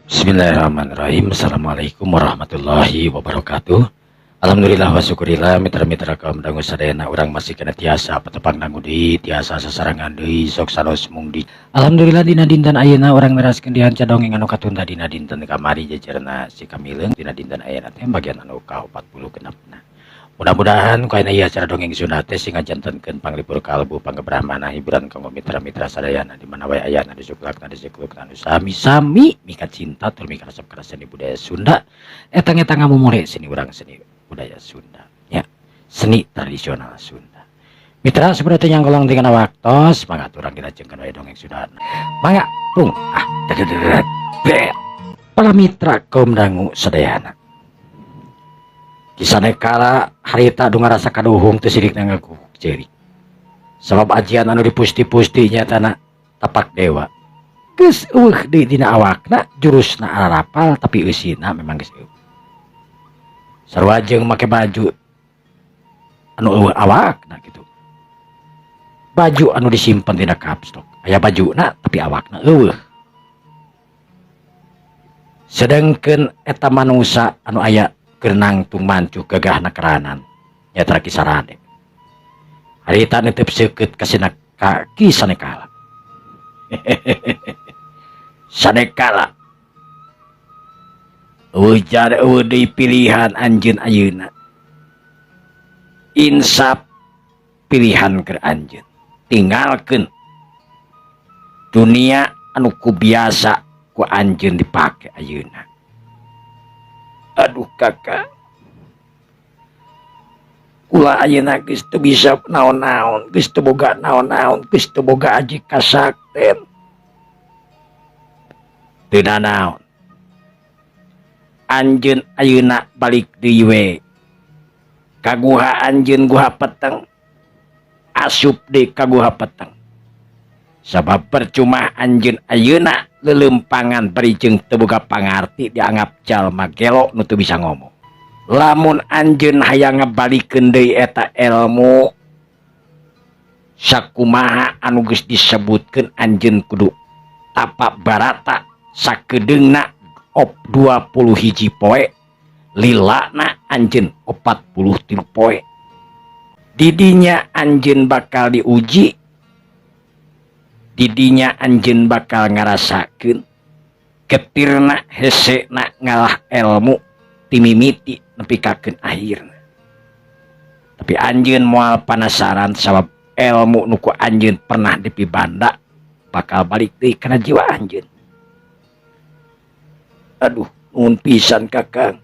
Bismillahirrahmanirrahim. Assalamualaikum warahmatullahi wabarakatuh. Alhamdulillah wa syukurillah, mitra-mitra kaum dangu sadayana, urang masih keneh tiasa patepang dangu deui, tiasa sasarengan deui, sok saros mung di. Alhamdulillah, dina dinten ayeuna urang neraskeun dihanca dongeng anu katunda dina dinten kamari, jejerna si Kamileung. Dina dinten ayeuna teh bagian anu ka-46 genepna. Mudah-mudahan ku ayeuna ieu acara dongeng Sunda teh sing ngajantenkeun panglipur kalbu, panggebrah hiburan kanggo mitra-mitra sadayana di mana wae ayana, di suklakna, di siklukna, nu sami-sami mika cinta tur mika resep kana seni budaya Sunda, eta eta ngamumule seni urang, seni budaya Sunda ya, seni tradisional Sunda. Mitra, seperti yang kolong dengan waktos, mangga urang dilajengkeun wae dongeng Sunda. Mangga pung ah dedet. Para mitra kaum dangu sadayana, Ki Sanekala harita anu ngarasa kaduhung teu sirik ngaku ceurik, sabab ajian anu dipusti-pusti nyatana tapak dewa geus euweuh deui dina awakna. Jurusna arapal, tapi eusina memang geus euweuh, sarua jeung make baju anu euweuh awakna gitu, baju anu disimpan dina kapstok, aya bajuna tapi awakna euweuh. Sedangkan eta manusa anu aya keur nangtung mancuh gagahna keranan nyata Ki Sarade harita nitip seukeut ka ka Ki Sanekala. Sanekala, euweuh jar euweuh deui pilihan anjeun ayeuna. Insaf pilihan keur anjeun, tinggalkeun dunia anu ku biasa ku anjeun dipake ayeuna. Aduh Kakak, kula ayeuna geus teu bisa naon-naon, geus teu boga naon-naon, geus teu boga aji kasakten. Teu nanaon, anjeun ayeuna balik deui we ka guha anjeun, guha peteng. Asup deui ka guha peteng, sabab percuma anjeun ayeuna lelempangan bari jeung teu boga pangarti, dianggap jalma gelo nu teu bisa ngomong. Lamun anjeun hayang ngabalikeun deui eta ilmu sakumaha anu geus disebutkeun, anjeun kudu tapa barata sakedeungna op 21 poe, lilana anjeun 43 poe. Didinya anjeun bakal diuji, didinya anjeun bakal ngarasakeun getirna, hesena ngalah ilmu timimiti nepi kakeun akhirna. Tapi anjeun moal panasaran, sabab ilmu nu ku anjeun pernah dipibanda bakal balik deui kana jiwa anjeun. Aduh, nuhun pisan, Kakang.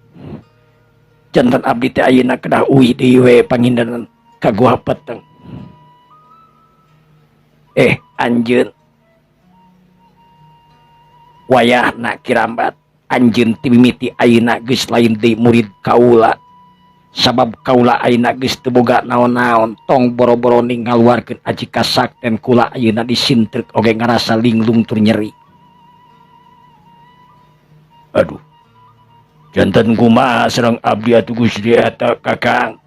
Janten abdi teh ayeuna kedah uih deui we pangindanan ka guha peteng. Eh, anjeun wayahna kirambat. Anjeun timimiti ayeuna geus lain deui murid kaula, sabab kaula ayeuna geus teu boga naon-naon. Tong boro-boro ning ngaluarkeun aji kasakten, kula ayeuna disintrek oge ngarasa linglung tur nyeri. Aduh, janten kumaha sareng abdi atuh, Gusti eta Kakang?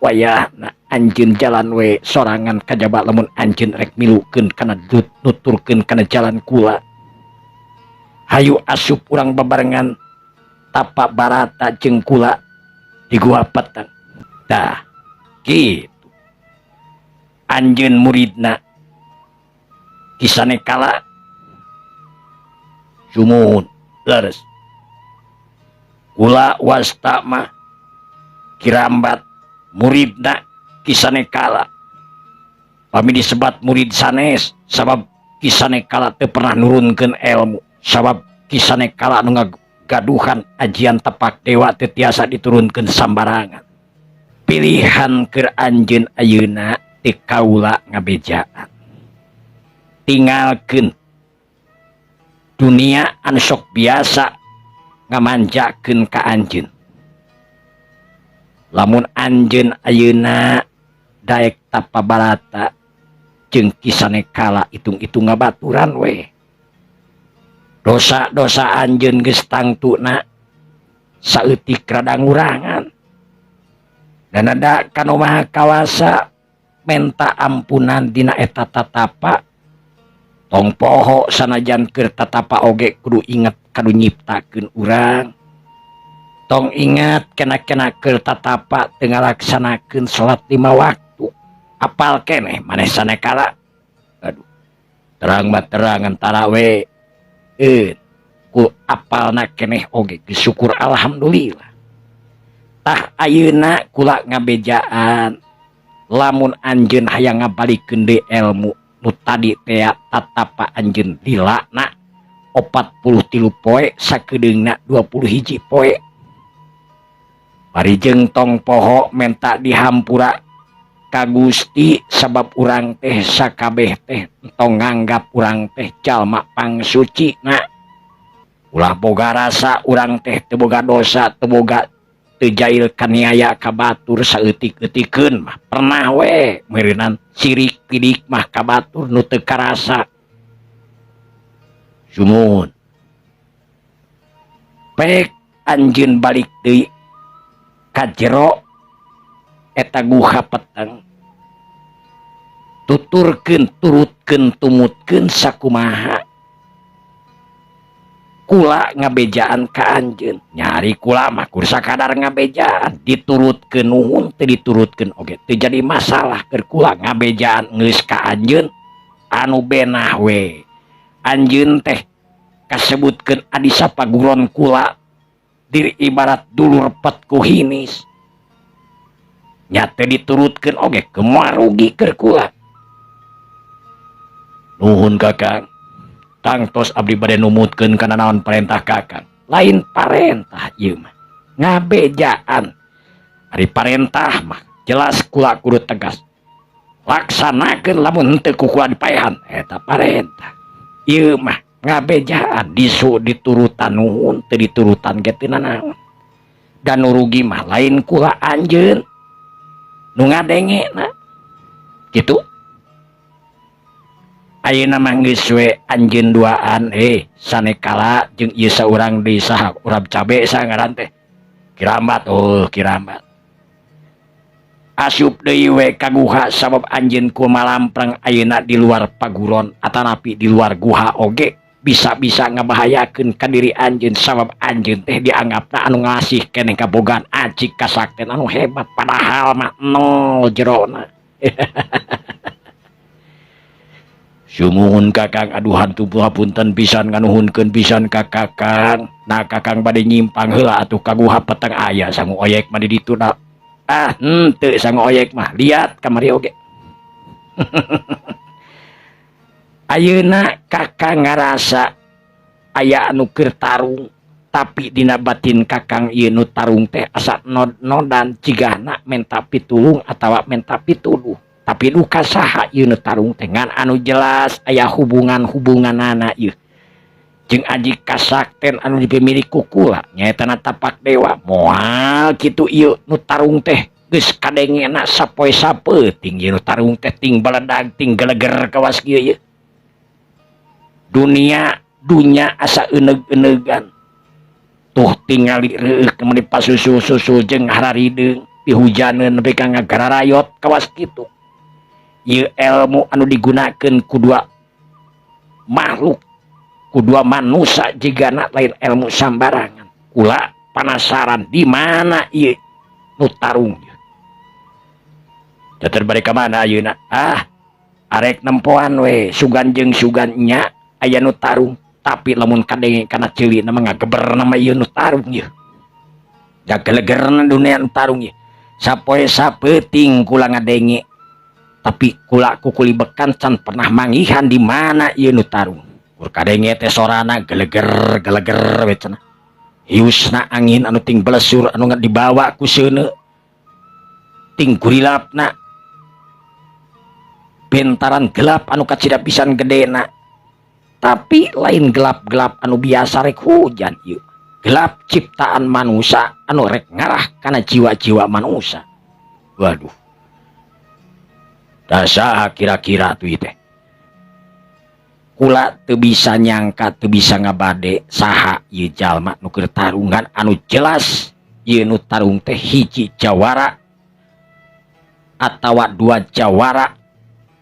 Wayahna anjeun jalan we sorangan, kajaba lamun anjeun rek milukeun kana nuturkeun kana jalan kula. Hayu asup urang babarengan tapa barata jeung kula di gua peteng. Tah gitu, anjeun muridna Ki Sanekala? Sumuhun, leres. Kula wasta mah kirambat muridna Ki Sanekala. Pami disebat murid sanes, sabab Ki Sanekala teu pernah nurunkeun ilmu, sabab Ki Sanekala nu ngagaduhan ajian tapak dewa teu tiasa diturunkeun sambarangan. Pilihan keur anjeun ayeuna ti kaula ngabejaan, tinggalkeun dunia anu sok biasa ngamanjakeun ka anjeun. Lamun anjeun ayeuna daek tapa barata jeung Ki Sanekala, hitung-hitung ngabaturan we. Dosa-dosa anjeun geus tangtuna saeutik rada ngurangan dan ada kanu Maha Kawasa menta ampunan dina eta tatapa. Tong poho, sanajan keur tatapa oge kudu inget. kanu nyiptakeun urang. Tong ingat kena-kena keur tatapa teu ngalaksanakeun salat 5 waktu. Apal keneh maneh sanekala. Aduh. Terang mah terang antara we. Ku apalna keneh oge geus syukur alhamdulillah. Tah ayeuna kula ngabejaan lamun anjeun hayang ngabalikeun deui ilmu nu tadi tea tatapa anjeun dilana 43 poe sakedeungna 21 poe. Bari jeung tong poho menta dihampura ka Gusti sabab urang teh sakabeh teh tong nganggap urang teh jalma pangsuci na. Ulah boga rasa urang teh teu boga dosa, teu boga teu jail kaniaya ka batur saeutik-eutikeun mah pernah we meureunan sirik pidik mah ka batur nu teu karasa. Sumuhun. Pek anjeun balik deui ka jero eta guha peteng. Tuturkeun turutkeun tumutkeun sakumaha kula ngabejaan ka anjeun. Nyari kula mah kur sakadar ngabejaan diturutkeun nuhun teu diturutkeun oge teu jadi masalah keur kula ngabejaan geus ka anjeun anu benah we. Anjeun teh kasebutkeun adisa paguron kula diri ibarat dulur pet ku hinis. Nya teu diturutkeun oge kumaha rugi keur kula. Nuhun Kakang. Tangtos abdi bade numutkeun kana naon parentah Kakang. Lain parentah ieu mah. Ngabejaan. Ari parentah mah jelas kula kudu tegas. Laksanakeun lamun henteu ku kula dipaehan eta parentah. Ieu mah ngabejaan disu diturutan nuhun teu diturutan ge teu nanaon. Dan nu rugi mah lain kula anjeun nu ngadengena. Kitu. Ayeuna mah geus we anjeun duaan sanekala jeung ieu saurang deui saha urang cabe saha ngaran teh. Kirambat oh kirambat. Asup deui we ka guha sabab anjeun ku malamprang ayeuna di luar paguron atanapi di luar guha oge bisa-bisa ngabahayakeun ka diri anjeun sabab anjeun teh dianggapna anu ngasih keneh kabogaan acik kasakten anu hebat padahal mah nol jerona. Sumuhun Kakang aduh hantu punten pisan nganuhunkeun pisan ka Kakang. Nah Kakang bade nyimpang heula atuh ka guha peteng aya sangu oyek mah di ditu na. Ah henteu sangu oyek mah liat kamari oge. Ayeuna Kakang ngarasa aya anu keur tarung tapi dina batin Kakang ieu nu tarung teh asa nod-nodan cigana menta pitulung atawa menta pituduh. Tapi duka saha ieu nu tarung teh ngan anu jelas aya hubungan-hubunganana ieu jeung aji kasakten anu dipimilik ku kula nyaeta na tapak dewa moal kitu ieu nu tarung teh geus kadengena sapoe sapeuting ieu nu tarung teh ting baledag ting geleger kawas kieu ieu. Dunia dunya asa euneg-eunegan tuh tingali reueuk meuni pasusul-susul jeung hararideung pihujaneun nepi ka ngagararayot kawas kitu. Ieu ilmu anu digunakeun ku dua makhluk ku dua manusia jigana lain ilmu sambarangan. Kula panasaran di mana ieu nu tarung ieu. Teter bari ka mana ayeuna? Ah, arek nempoan we sugan jeung sugan nya aya nu tarung tapi lamun kadenge kana ceuli na mah ngageberna mah ieu nu tarung ieu. Jagelegerna dunia nu tarung ieu. Sapoe sapeuting kula ngadenge tapi kula kukulibekan can pernah manggihan di mana ieu nu tarung. Kur kadenge teh sorana geleger geleger we cenah. Hiusna angin anu ting belesur anu dibawa ku seuneu ting gurilapna bentaran gelap anu kacida pisan gedena. Tapi lain gelap-gelap anu biasa rek hujan ieu. Gelap ciptaan manusia anu rek ngarah kana jiwa-jiwa manusia. Waduh. Saha kira-kira tuh teh. Kula teu bisa nyangka teu bisa ngabade saha ieu jalma nu keur tarungan anu jelas ieu nu tarung teh hiji jawara atawa dua jawara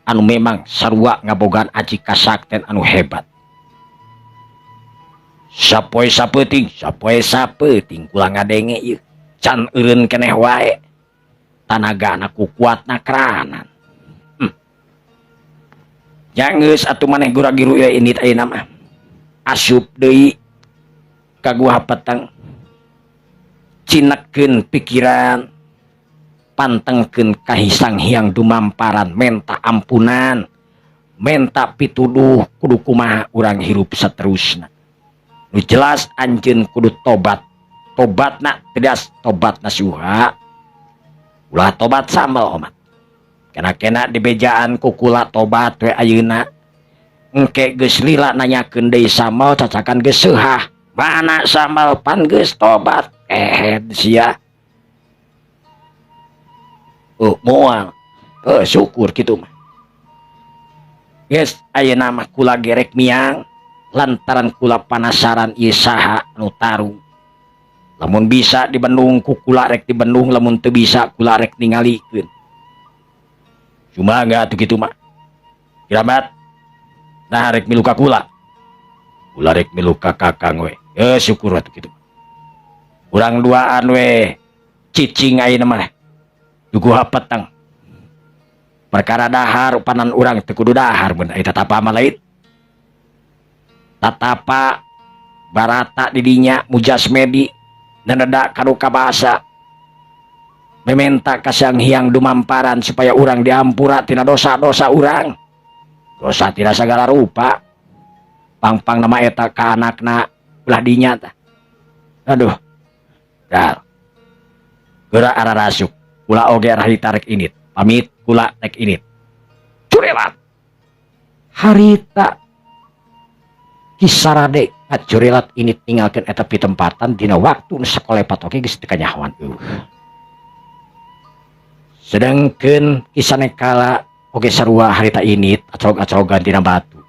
anu memang sarua ngabogaan aji kasakten anu hebat. Sapoe sapeuting, sapoe sapeuting kula ngadenge ieu. Can eureun keneh wae. Tanagana ku kuatna keranan. Nya geus atuh maneh gura-giru ieu indit ayeuna mah. Asup deui ka guha peteng. Cinekkeun pikiran, pantengkeun ka Sang Hyang Dumamparan menta ampunan, menta pituduh kudu kumaha urang hirup saterusna. Nu jelas anjeun kudu tobat. Tobatna tegas tobat nasuha. Ulah tobat sambal omat. Kena-kena dibejaan ku kula tobat we ayeuna. Engke geus lila nanyakeun deui sambal cacakan geus seuhah. Mana sambal pan geus tobat. Kehed sia. Oh, moal. Oh, syukur kitu mah. Geus ayeuna mah kula gerek miang lantaran kula panasaran ieu saha anu tarung. Lamun bisa dibendung ku kula rek dibendung, lamun teu bisa kula rek ningalikeun. Cuma enggak atuh kitu mah. Kiramat. Nah rek milu ka kula. Kula rek milu ka kakang we. Syukur atuh kitu. Urang duaan we cicing ayeuna mah. Duguha peteng. Perkara dahar upanan urang teu kudu dahar mun aya tatapa mah lain. Tatapa barata di dinya mujasmedi neneda kanu kabasa. Mementa ka Sang Hyang Dumamparan supaya urang diampura tina dosa-dosa urang. Dosa tina sagala rupa. Pang-pang nama eta ka anakna ulah dinya tah. Aduh. Gal. Geura ararasuk. Kula oge harita rek init. Pamit kula rek init. Curelat. Harita Ki Sarade ngacurelat init ninggalkeun eta pitempatan dina waktu nu sakolepat oge geus teu kanyahoan eueuh. Sedangkeun Ki Sanekala oge sarua harita init acrog-acrogan tina batu.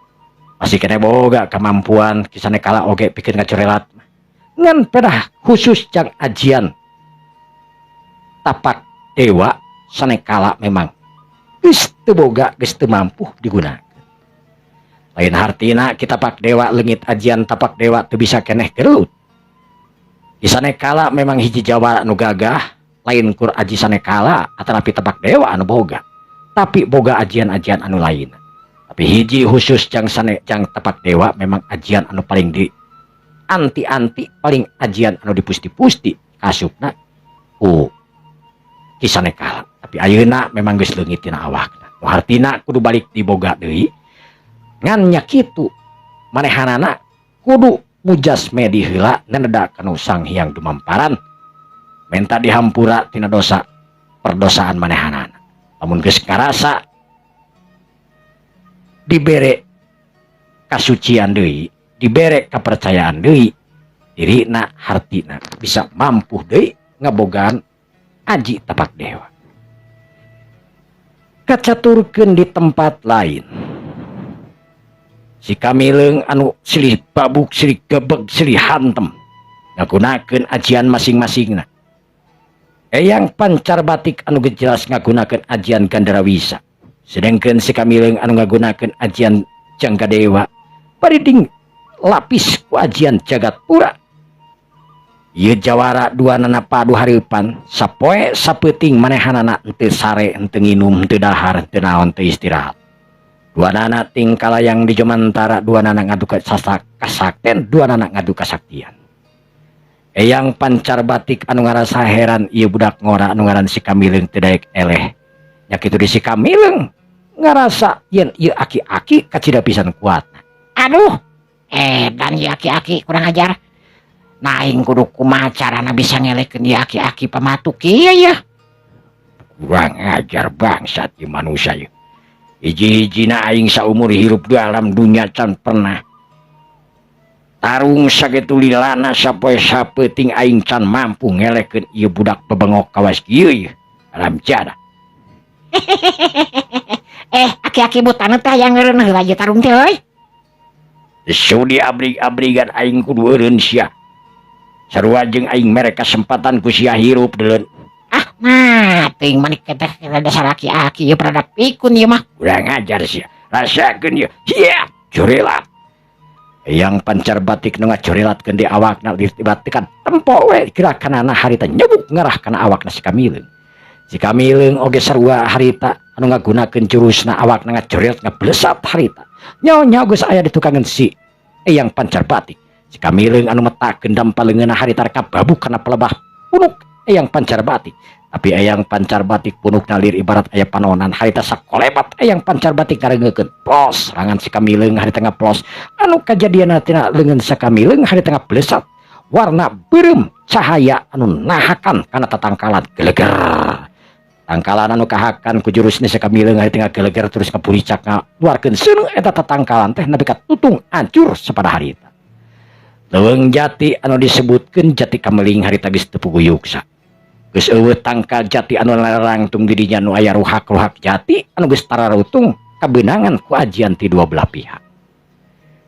Masih keneh boga kemampuan Ki Sanekala oge pikeun ngacurelat. Ngan pedah khusus jang ajian tapak dewa Sanekala memang geus teu boga, geus teu mampu digunakeun. Lain hartina kita tapak dewa leungit ajian tapak dewa teu bisa keneh gelut. Ki Sanekala memang hiji jawara anu gagah, lain kur aji Sanekala atanapi tapak dewa anu boga, tapi boga ajian-ajian anu lain. Tapi hiji khusus jang sane jang tapak dewa memang ajian anu paling di anti-anti, paling ajian anu dipusti-pusti kasupna ku Ki Sanekala. Tapi ayeuna memang geus leungit tina awakna. Nu hartina kudu balik diboga deui. Ngan nya kitu manehanana kudu mujasmedi heula neneda kanu Sang Hyang Dumamparan menta dihampura tina dosa perdosaan manehanana. Lamun geus karasa dibere kasucian deui, dibere kepercayaan deui, dirina hartina bisa mampu deui ngabogaan aji tapak dewa. Kacaturkeun di tempat lain. Si Kamileung anu silih babuk, silih gebeg, silih hantem ngagunakeun ajian masing-masingna. Eyang Pancar Batik anu jelas ngagunakeun ajian Gandarawisa. Sedangkeun si Kamileung anu ngagunakeun ajian Janggadewa bari ding lapis ku ajian Jagatpura. Ieu jawara dua nana padu hareupan sapoe sapeuting manehanana henteu sare, henteu nginum, henteu dahar, henteu naon, henteu istirahat. Dua nana ting kalayang di jomantara, dua nana ngadu kasakten, dua nana ngadu kasaktian. Eyang Pancar Batik anu ngarasa heran ieu budak ngora anu ngaran si Kamileung teu daek eleh. Nya kitu di si Kamileung ngarasa yen ieu aki-aki kacida pisan kuat. Aduh, edan ieu aki-aki kurang ajar. Nah aing kudu kumaha carana bisa ngelekeun ieu aki-aki pamatuk kieu ya. Kurang ajar bangsat ieu manusia ieu. Hiji-hijina aing saumur hirup di alam dunia can pernah tarung sakitu lilana sapoe sapeuting aing can mampu ngelekeun ieu budak bebengok kawas kieu ieu. Alam jadah. Aki-aki butana teh hayang eureun heula ieu tarung teh euy. Sudi abrig-abrigan aing kudu eureun sia. Sarua jeung aing mere kasempatan ku sia hirup deuleun. Ah, nah, teuing manik teh rada saraki-aki ieu rada pikun ieu mah. Kurang ajar sia. Rasakeun ieu. Hiya, curelat. Eyang Pancar Batik nu ngacorelatkeun di awakna ditibatkeun tempo we gerakanana harita nyebuk ngarah kana awakna si Kamileung. Si Kamileung oge sarua harita anu ngagunakeun jurusna awakna ngacorelat ngablesat harita. Nyaho-nyaho geus aya di tukangan si Eyang Pancar Batik. Si Kamileung anu metakeun dampa leungeunna harita kababuk kana pelebah punuk Eyang Pancar Batik. Tapi Eyang Pancar Batik punuk nalir ibarat aya panonan harita sakolebat Eyang Pancar Batik ngareungekeun plos serangan si Kamileung harita ngaplos anu kajadianna tina leungeun si Kamileung harita ngablesat warna beureum cahaya anu nahakan kana tatangkalan geleger. Tangkalan anu kahakan ku jurusna si Kamileung harita ngageleger terus ngapuricak ngaluarkeun seuneu eta tatangkalan teh nepi ka tutung hancur sapada harita. Leuweung jati anu disebutkeun jati kameling harita geus teu puguyuksa. Geus eueuh tangkal jati anu larangtung di dinya nu aya ruhak-ruhak jati anu geus tararutung kabeunangan ku ajian ti dua belah pihak.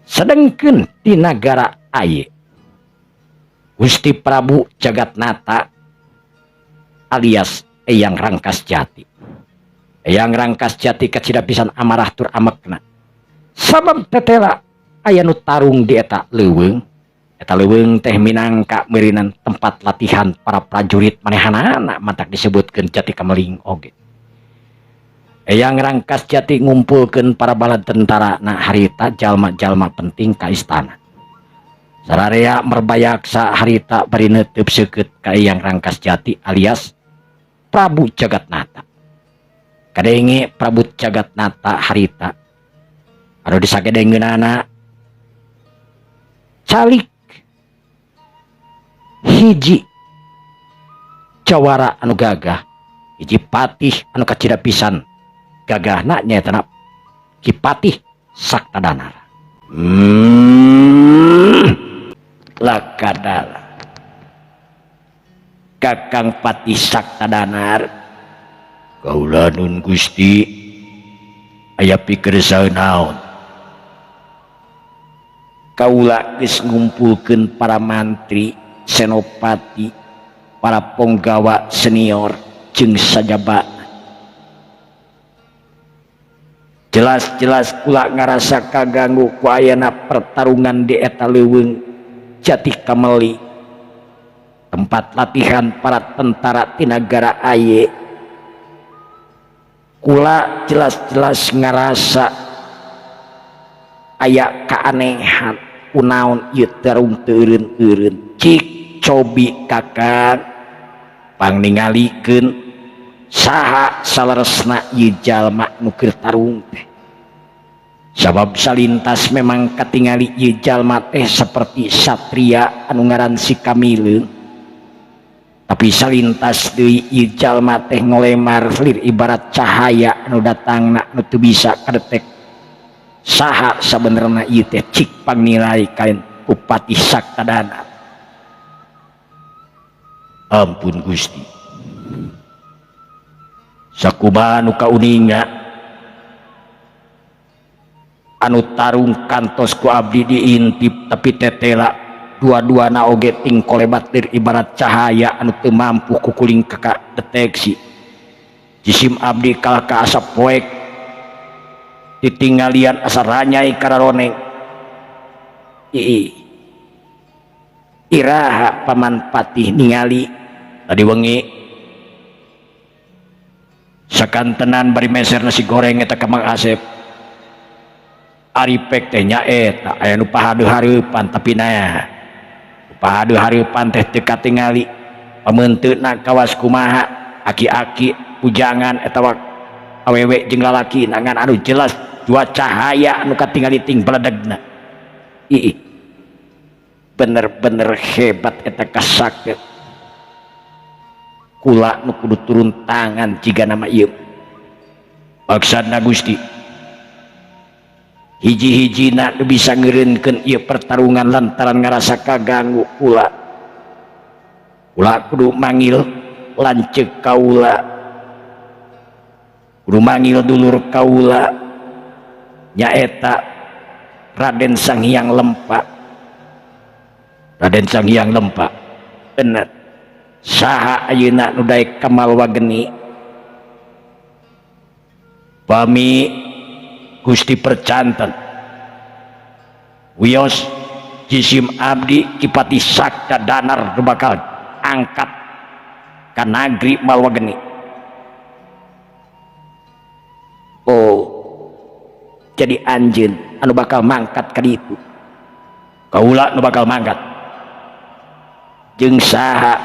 Sedengkeun di nagara Aye Gusti Prabu Jagatnata alias Eyang Rangkas Jati. Eyang Rangkas Jati kacida pisan amarah tur amekna. Sabab tetela aya nu tarung di eta leuweung. Eta leuweung teh minangka meurinan tempat latihan para prajurit manehanana matak disebutkeun Jati Kameling oge. Eyang Rangkas Jati ngumpulkeun para bala tentara na harita jalma-jalma penting ka istana. Sararea merbayaksa harita bari neuteup seukeut ka Eyang Rangkas Jati alias Prabu Jagatnata. Kadenge Prabu Jagatnata harita anu disagedengeunana calik hiji jawara anu gagah, hiji patih anu kacida pisan gagahna nyaeta Ki Patih Saktadanar. Lakadala Kakang Patih Saktadanar kaula nun Gusti aya pikir saeun naon. Kaula geus ngumpulkeun para mantri, senopati, para ponggawa senior jeung sajaba. Jelas-jelas kula ngarasa kaganggu ku ayana pertarungan di eta leuweung Jati Kameli, tempat latihan para tentara ti nagara Aye. Kula jelas-jelas ngarasa aya keanehan kunaon ieu tarung teu eureun-eureun. Cik cobi Kakang pangningalikeun saha saleresna ieu jalma nu keur tarung teh. Sabab salintas memang katingali ieu jalma teh seperti satria anu ngaran si Kamileung. Tapi salintas deui ieu jalma teh ngolemar lir ibarat cahaya anu datangna anu teu bisa kadetek. Saha sabenerna ieu teh cik pangnilai kain ku Patih Saktadana. Ampun Gusti. Sakumaha nu kauninga anu tarung kantos ku abdi diintip tapi tetela dua-duana oge ting kolebat lir ibarat cahaya anu teu mampu kukuling kaka deteksi. Jisim abdi kalah ka asa poek ditinggalian asa ranyai kararoneng. Ii iraha Paman Patih ningali tadi wengi sakantenan bari meser nasi goreng eta ka Mang Asep. Ari pek teh nyaeta aya nu pahadeuh hareupan tapi nah pahadeuh hareupan teh teu katingali pameunteuna kawas kumaha aki-aki pujangan eta awewe jeung lalaki ngan anu jelas dua cahaya anu katingali ting beledegna. Ih bener-bener hebat eta kasakit. Kula nu kudu turun tangan jiga nama ieu. Maksudna Gusti hiji-hijina nu bisa ngeureunkeun ieu pertarungan lantaran ngarasa kaganggu kula. Kula kudu manggil lanceuk kaula, kudu manggil dulur kaula nyaeta Raden Sang Hyang Lempa. Raden Sang Hyang Lempa bener. Saha ayeuna nu daek kamal wageni? Pami Gusti Percanten wios Jisim abdi Ki Patih Sakta Danar nu bakal angkat ka nagri Malwageni. Oh, jadi anjeun anu bakal mangkat ka ditu. Kaula nu bakal mangkat. Jeung saha?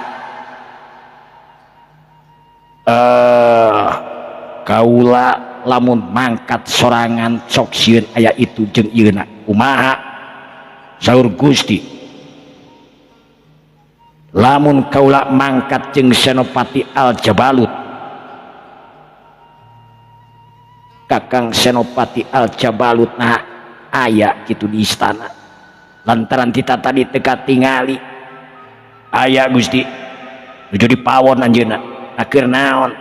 Kaula lamun mangkat sorangan sok sieun aya itu jeung ieuna. Kumaha? Saur Gusti. Lamun kaula mangkat jeung Senopati Aljabalut, Kakang Senopati Aljabalut nah aya kitu di istana. Lantaran kita tadi teu katingali aya Gusti nuju di pawon anjeunna. Akhir naon?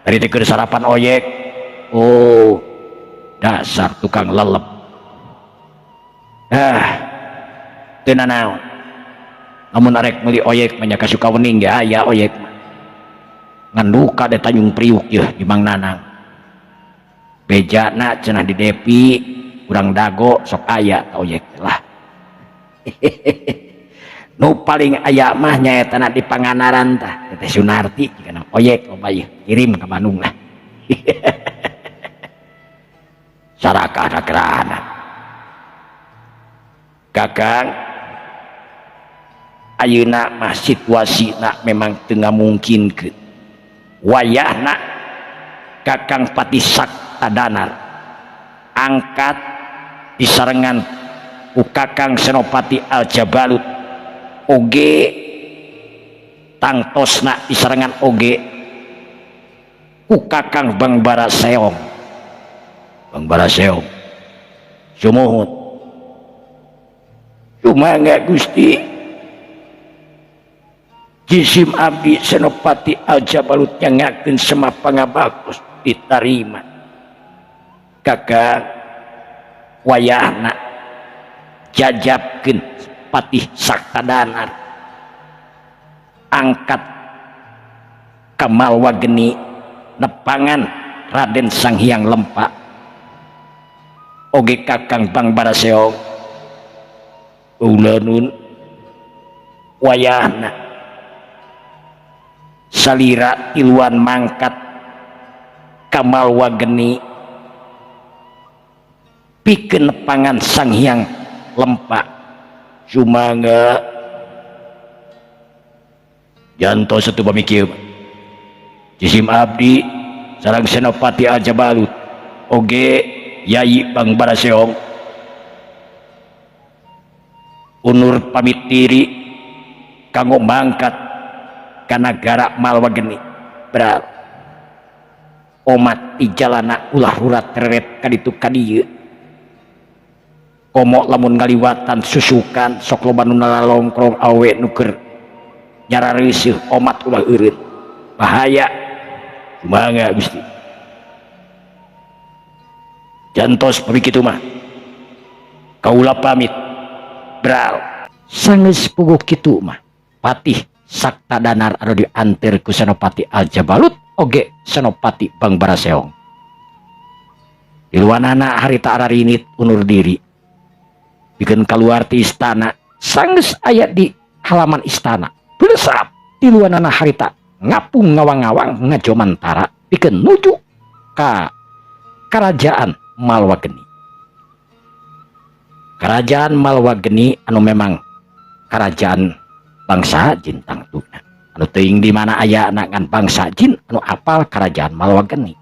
Tadi teh keur sarapan oyek. Oh, dasar tukang lelep. Teu nanaon. Lamun arek meuli oyek mah nya ka Sukawening ge aya oyek mah. Ngan duka de Tanjung Priuk yeuh di Mang Nanang. Bejana cenah di Depi urang dago sok aya ta oyek lah. Nu paling aya mah nyaetana di Pangandaran tah Teteh Sunarti jigana oyek loba yeuh kirim ka Bandung lah. Sarakah kerana. Kakang ayeuna mah situasina memang teu ngamungkinkeun. Wayahna Kakang Patih Sakta Danar angkat disarengan ku Kakang Senopati Aljabalut oge tangtosna disarengan oge ku Kakang Bangbara Seong. Bangbara Seong sumuhun. Sumangga Gusti, jisim abdi Senopati Aljabalut nyangakeun semah pangabakos ditarima. Kakang wayahna jajabkeun Patih Sakta Danar angkat ka Malwageni nepangan Raden Sang Hyang Lempak oge Kakang Bangbara Seong. Ulanun wayahna salira tiluan mangkat ka Malwageni pikeun nepangan Sang Hyang Lempak. Sumangga jantos satu pamikir jisim abdi sareng Senopati Aljabalut oge Yai Bangbara Seong unur pamit diri kanggo mangkat ka nagara Malwageni. Beral omat di jalana ulah rurat reret kaditu kadieu. Komo lamun ngaliwatan susukan sok loba nu nalalongkrong awe nu keur nyarareuseuh omat ulah eureun bahaya. Mangga Gusti jantos pami kitu mah kaula pamit. Bral sanggeus puguh kitu mah Patih Sakta Danar anu dianteur ku Senopati Aljabalut oge Senopati Bangbara Seong. Diluanana harita ararinit unur diri pikeun kaluar ti istana sanggeus aya di halaman istana. Blesap tiluanana harita ngapung ngawang-ngawang ngajomantara pikeun nuju ka kerajaan Malwageni. Kerajaan Malwageni anu memang kerajaan bangsa jin tangtuna. Anu teuing di mana ayana ngan bangsa jin anu apal kerajaan Malwageni.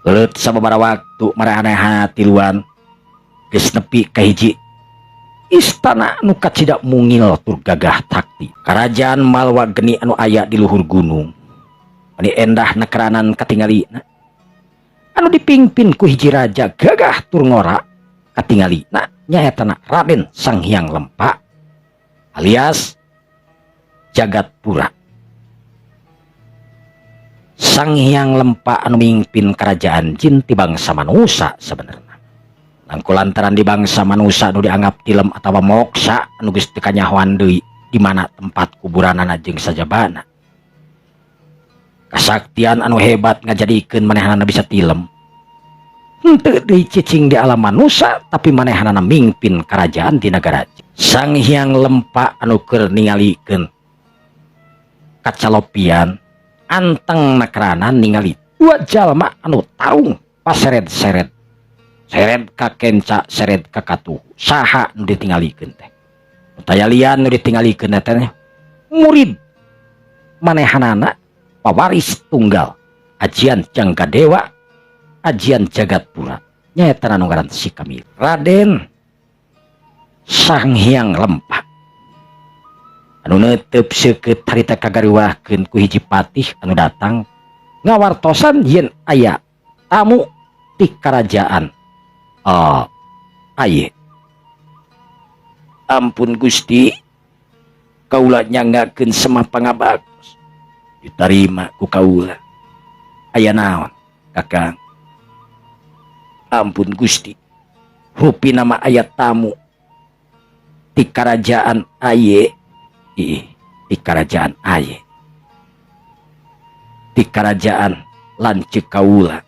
Leuleut sababaraha waktu maranehanna tiluan geus nepi ka hiji istana anu kacida mungil tur gagah takti. Kerajaan Malwageni anu aya di luhur gunung. Mani endah nekeranan katingalina. Anu dipingpin ku hiji raja gagah tur ngora katingalina nyaetana Raden Sang Hyang Lempak alias Jagatpura. Sang Hyang Lempak anu mingpin kerajaan jin ti bangsa manusa sebenarnya. Langku lantaran di bangsa manusa anu dianggap tilem atawa moksa anu geus teu kanyahoan deui di mana tempat kuburanana jeung sajabana. Kasaktian anu hebat ngajadikeun manehanana bisa tilem. Henteu deui cicing di alam manusa tapi manehanana mingpin karajaan di nagara. Sang Hyang Lempa anu keur ningalikeun kacalopian anteng nakrana ningali dua jalma anu tarung paseret-seret. Seret ka kenca, seret ka katuhu. Saha nu ditingalikeun teh? Taya lian nu ditingalikeun teh murid manehanana pawaris tunggal ajian Jangka Dewa, ajian Jagatpura nyaeta anu ngaran si Kamil. Raden Sang Hyang Lempa anu neuteup seukeut harita kagariwahkeun ku hiji patih anu datang ngawartosan yen aya tamu ti karajaan aye. Ampun Gusti, kaula nyanggakeun semah pangabaktos ditarima ku kaula. Aya naon Kakang? Ampun Gusti, rupi nama aya tamu ti karajaan aye. Ih, ti karajaan aye, ti karajaan lanceuk kaula,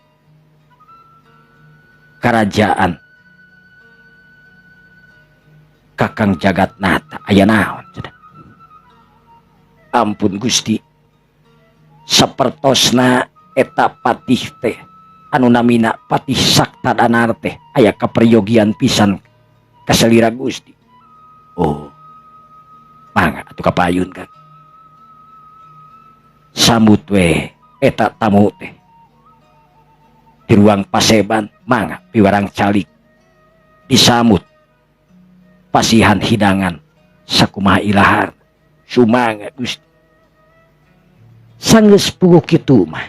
karajaan Kakang Jagatnata. Aya naon cenah? Ampun Gusti, sapertosna eta patih teh anu namina Patih Saktadanar teh aya kaperyogian pisan kasalira Gusti. Oh, mangga atuh kapayun Kang. Sambut we eta tamu teh di ruang paseban, mangga piwarang calik disambut pasihan hidangan sakumaha ilahar. Sumangga Gusti. Sanggeus puguh kitu mah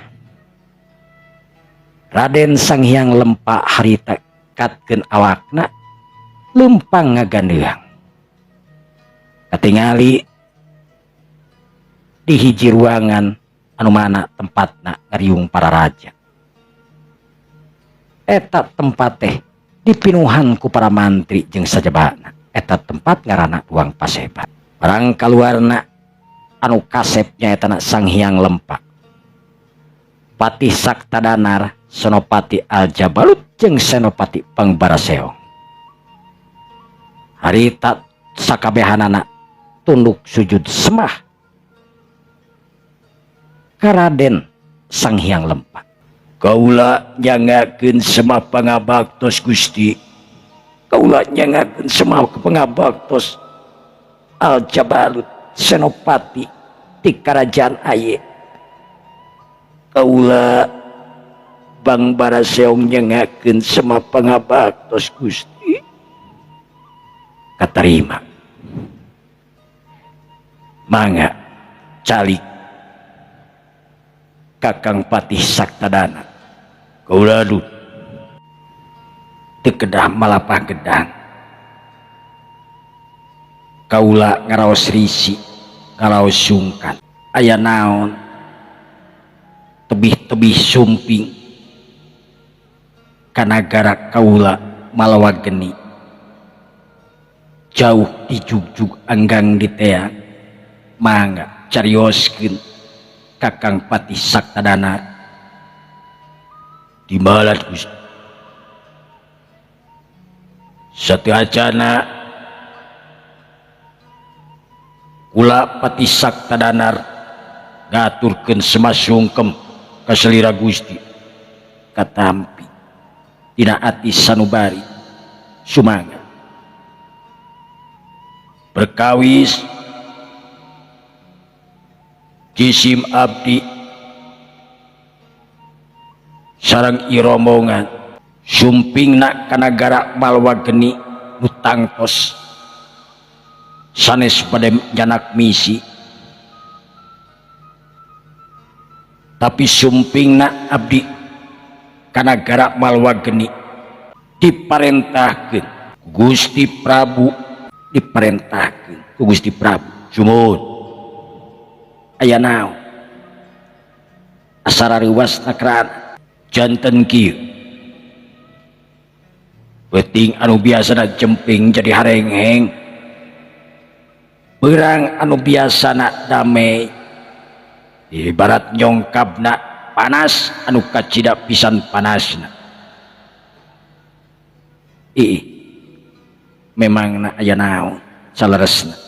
Raden Sang Hyang Lempa harita katkeun awakna lempang ngagandeang. Katingali di hiji ruangan anu mana tempatna ngariung para raja. Eta tempat teh dipinuhan ku para mantri jeung sajabana. Eta tempat ngaranna ruang paseban. Barang kaluarna anu kasep nyaeta Sang Hyang Lempa, Patih Saktadanar, Senopati Aljabalut jeung Senopati Pangbaraseong. Harita sakabehanana tunduk sujud semah ka Raden Sang Hyang Lempa. Kaula nyangakeun semah pangabaktos Gusti. Kaula nyangakeun semah pangabaktos Aljabalut Senopati ti karajaan aye. Kaula Bang Baraseong nyangakeun semah pangabaktos Gusti. Katarima. Mangga calik Kakang Patih Saktadana. Kaula duh teu kedah malapah gedang. Kaula ngaraos risi, ngaraos sungkan. Aya naon tebih-tebih sumping kanagara kaula malawa geni jauh dijugjug anggang diteang. Mangga carioskeun Kakang Patih Saktadana. Dibalat Gusti. Sateuacana kula Patih Saktadanar ngaturkeun semasungkem ka salira Gusti. Katampi dina ati sanubari sumangga perkawis jisim abdi sareng irombongan sumpingna ka nagara Malwa Geni nu tangtos sanes bade nyanak misi, tapi sumpingna abdi ka nagara Malwa Geni diparentahkeun Gusti Prabu, diparentahkeun ku Gusti Prabu. Sumuhun aya naon asara reuwas nakrana janten kieu peuting anu biasana jemping jadi harengheng, beurang anu biasana damai ibarat nyongkabna panas anu kacida pisan panasna. Ih, memang na aya naon saleresna.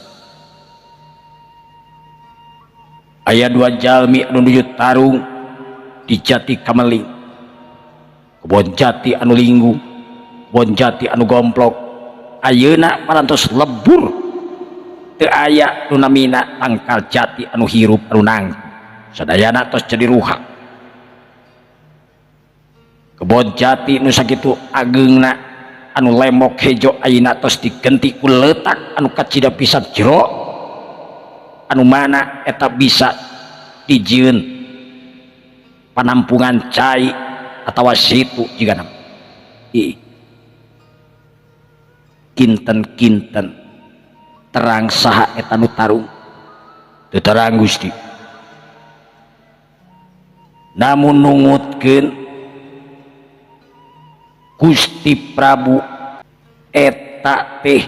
Aya dua jalmi anu nuju tarung di Jati Kameling. Kebon jati anu linggu, kebon jati anu gomplok. Ayeuna parantos lebur teu aya nu namina tangkal jati anu hirup anu nangtung. Sadayana tos jadi ruhak. Kebon jati nu sakitu ageungna anu lemok hejo ayeuna tos digenti ku leutak anu kacida pisan jero anu mana eta bisa dijieun panampungan cai atawa situ jigana. Ih, kinten-kinten terang saha eta nu tarung teu terang Gusti. Namun nungutkeun Gusti Prabu eta teh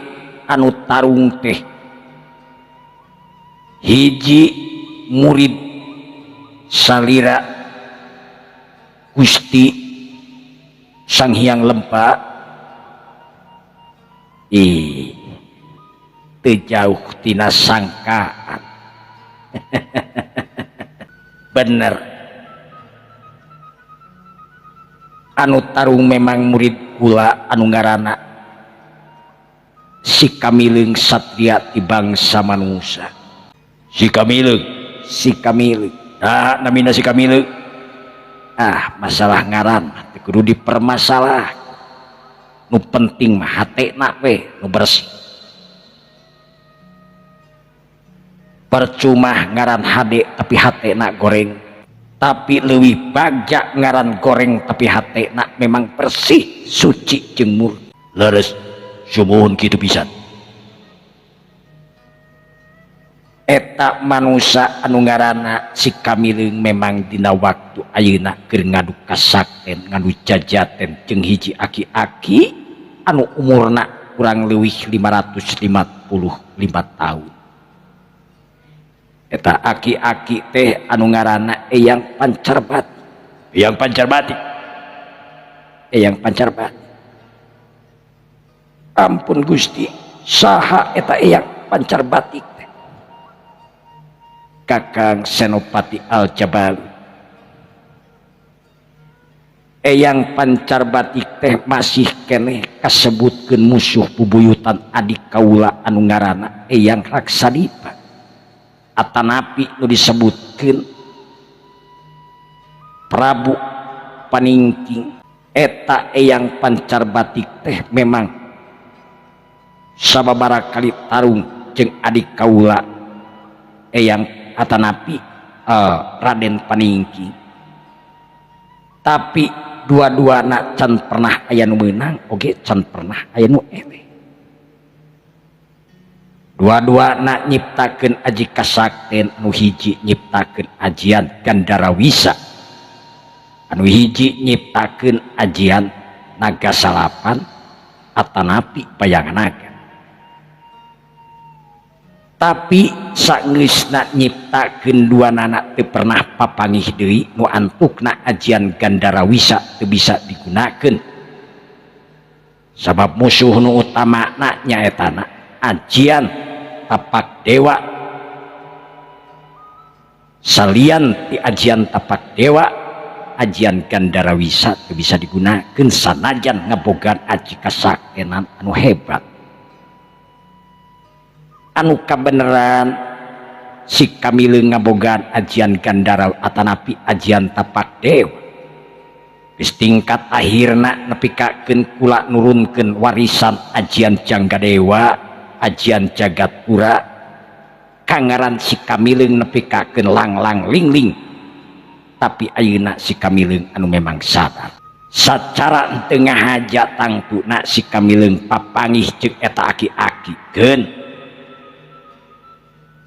anu tarung teh hiji murid salira Gusti Sang Hyang Lempa. Ih, teu jauh tina sangkaan. Bener, anu tarung memang murid kula anu ngaranna si Kamileung Satria ti bangsa manusia. Si Kamileung, si Kamileung. Nah, namina si Kamileung. Ah, masalah ngaran mah teu kudu dipermasalah. Nu penting mah hatena we nu bersih. Percuma ngaran hade tapi hatena goreng. Tapi leuwih bagja ngaran goreng tapi hatena memang bersih, suci jeung murni. Leres, sumuhun kitu pisan. Eta manusa anu ngaranna si Kamileung memang dina waktu ayeuna keur ngadu kasakten, ngadu jajaten jeung hiji aki-aki anu umurna kurang leuwih 555 tahun. Eta aki-aki teh anu ngaranna Eyang Pancarbati. Eyang Pancarbati. Eyang Pancarbati. Ampun Gusti, saha eta Eyang Pancarbati teh? Kakang Senopati Aljabalu. Eyang Pancarbati teh masih keneh kasebutkeun musuh bubuyutan adik kaula anu ngaranna Eyang Raksadipa. Atanapi nu disebutkeun Prabu Paningking. Eta Eyang Pancarbati teh memang sababaraha kali tarung jeung adik kaula Eyang Atanapi Raden Paningking. Tapi dua-duana can pernah aya nu meunang oge can pernah aya nu eleh. Dua-duana nyiptakeun aji kasakten, anu hiji nyiptakeun ajian Gandarawisa, anu hiji nyiptakeun ajian Naga Salapan atanapi Bayangan Naga. Tapi sageusna nyiptakeun dua nana teu pernah papanggih deui nu antukna ajian Gandarawisa teu bisa digunakeun. Sabab musuh nu utamana nyaetana ajian Tapak Dewa. Salian ti ajian Tapak Dewa, ajian Gandarawisa teu bisa digunakeun sanajan ngabogaan aji kasaktenan anu hebat. Anu kabeneran si Kamileung ngabogaan ajian Gandara atanapi ajian Tapak Dewa. Geus tingkat akhirna nepikakeun kula nurunkeun warisan ajian Janggadewa, ajian Jagatpura, kangaran si Kamileung nepikakeun lang-lang ling-ling. Tapi ayeuna si Kamileung anu memang sadar. Sacara teu ngahaja tangtuna si Kamileung papanggih jeung eta aki-aki. Keun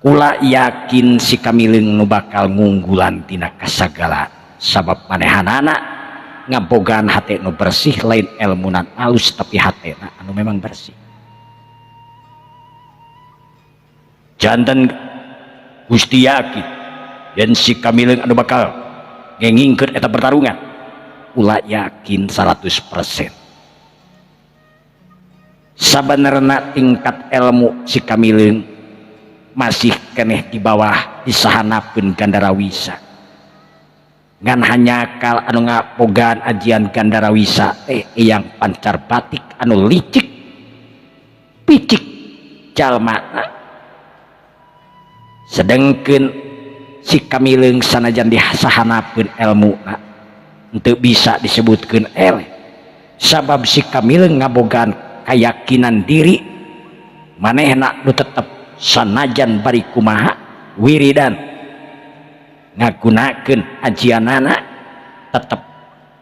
kula yakin si Kamileung nu bakal ngunggulan tina kasagala sabab manehanana ngabogaan hate nu bersih, lain elmunan alus tapi hatena anu memang bersih. Janten Gusti yakin yen si Kamileung anu bakal ngengingkeun eta pertarungan. Kula yakin 100%. Sabenerna tingkat ilmu si Kamileung masih keneh di bawah disahanapeun Gandarawisa. Ngan hanyakal anu ngabogaan ajian Gandarawisa teh Eyang Pancar Batik anu licik picik jalmana. Sedengkeun si Kamileung sanajan disahanapeun elmuna henteu bisa disebutkeun eleh. Sabab si Kamileung ngabogaan kayakinan diri manehna nu tetep sanajan bari kumaha wiridan ngagunakeun ajianana tetep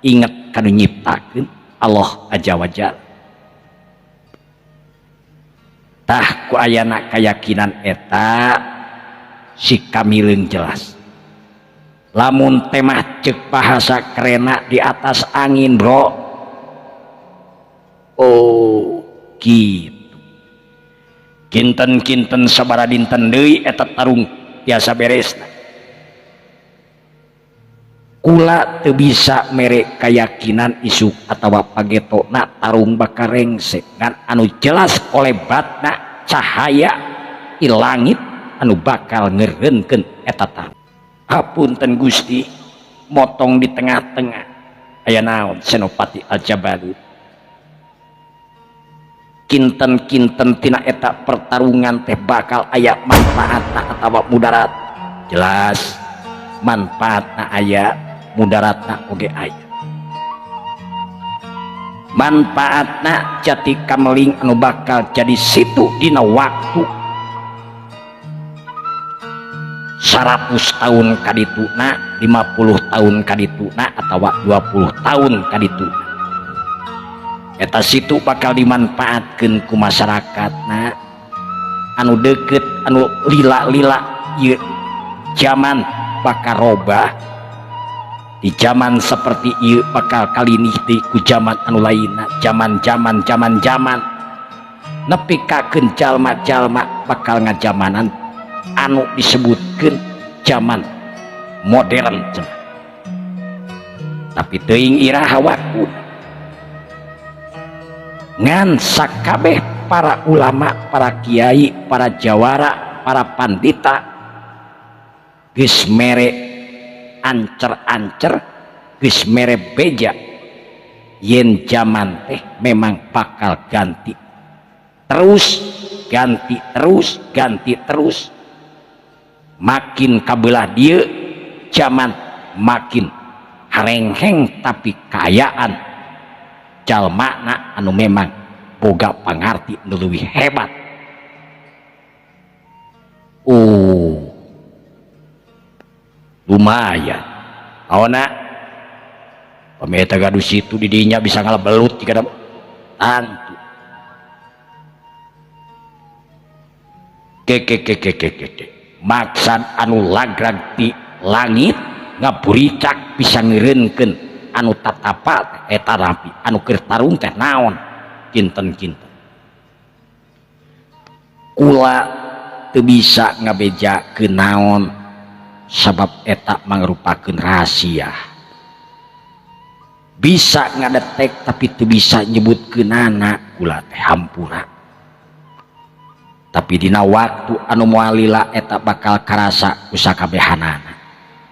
inget kanu nyiptakeun Allah Azza wa Jalla. Tah ku ayana kayakinan eta si Kamileung jelas. Lamun temah ceuk bahasa kerena di atas angin, bro. Oh, gitu. Kinten-kinten sabara dinten deui eta tarung tiasa beresna. Kula teu bisa mere kayakinan isuk atawa pagetona tarung bakal rengse ngan anu jelas kolebatna cahaya di langit anu bakal ngeureunkeun eta tarung. Hapunten Gusti, motong di tengah-tengah. Aya naon Senopati Aljabarut? Kinten-kinten tina eta pertarungan teh bakal aya manfaatna atawa mudarat. Jelas manfaatna aya, mudaratna oge aya. Manfaatna jati kameling anu bakal jadi situ dina waktu 100 tahun kadituna, 50 tahun kadituna, atawa 20 tahun kadituna. Eta situ bakal dimanfaatkeun ku masyarakatna anu deket, anu lila-lila ieu zaman bakal robah. Di zaman seperti ieu bakal kalinih deui ku zaman anu lainna, zaman-zaman, zaman-zaman nepi kakeun jalma-jalma bakal ngajamanan anu disebutkeun zaman modern cenah. Tapi teuing iraha waktuna. Ngan sakabeh para ulama, para kiai, para jawara, para pandita geus mere ancer-ancer, geus mere beja yen zaman teh memang bakal ganti terus, ganti terus, ganti terus. Makin kabelah dieu zaman makin harengheng tapi kaayaan jalmana anu memang boga pangarti nu leuwih hebat. Oh, lumayan. Aona pameta gaduh situ di dinya bisa ngalabelut jika tantu. Ke. Maksad anu lagrag di langit ngaburicak bisa ngeureunkeun anu tatapa eta rapi anu keur tarung teh naon kinten-kinten. Kula teu bisa ngabejakeun naon sabab eta mangrupakeun rahasia. Bisa ngadetek tapi teu bisa nyebutkeunana kula teh hampura. Tapi dina waktu anu moal lila eta bakal karasa ku sakabehanana.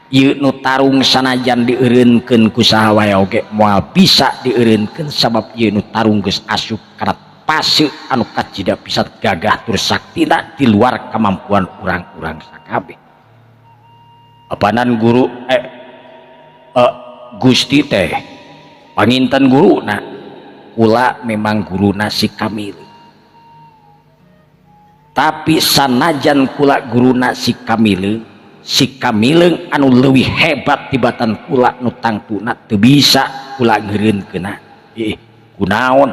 Ieu nu tarung sanajan dieureunkeun ku saha wae oge moal bisa dieureunkeun sabab ieu nu tarung geus asup kana fase anu kacida pisan gagah tur saktina di luar kemampuan urang-urang sakabeh. Apanan guru Gusti teh panginten guruna kula memang guruna si Kamil. Tapi sanajan kula guruna si Kamileung, si Kamileung anu leuwih hebat tibatan kula nu tangtuna teu bisa kula ngeureunkeunna. Kunaon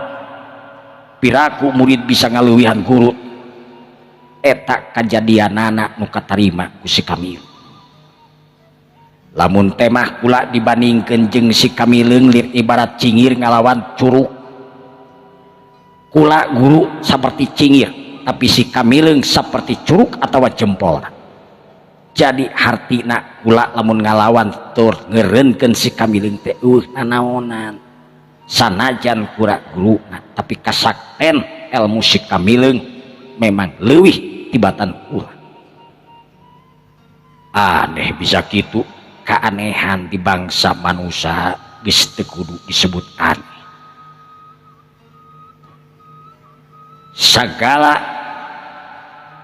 piraku murid bisa ngaleuwihan guru? Eta kajadianana nu katarima ku si Kamileung. Lamun temah kula dibandingkeun jeung si Kamileung lir ibarat cingir ngalawan curug. Kula guru seperti cingir, tapi si Kamileung seperti curug atawa jempol. Jadi hartina kula lamun ngalawan tur ngeureunkeun si Kamileung teh eueuh nanaonan. Sanajan kura guruna tapi kasakten Ilmu si Kamileung memang leuwih tibatan kula. Aneh bisa kitu, keanehan di bangsa manusia geus teu kudu disebut aneh. Sagala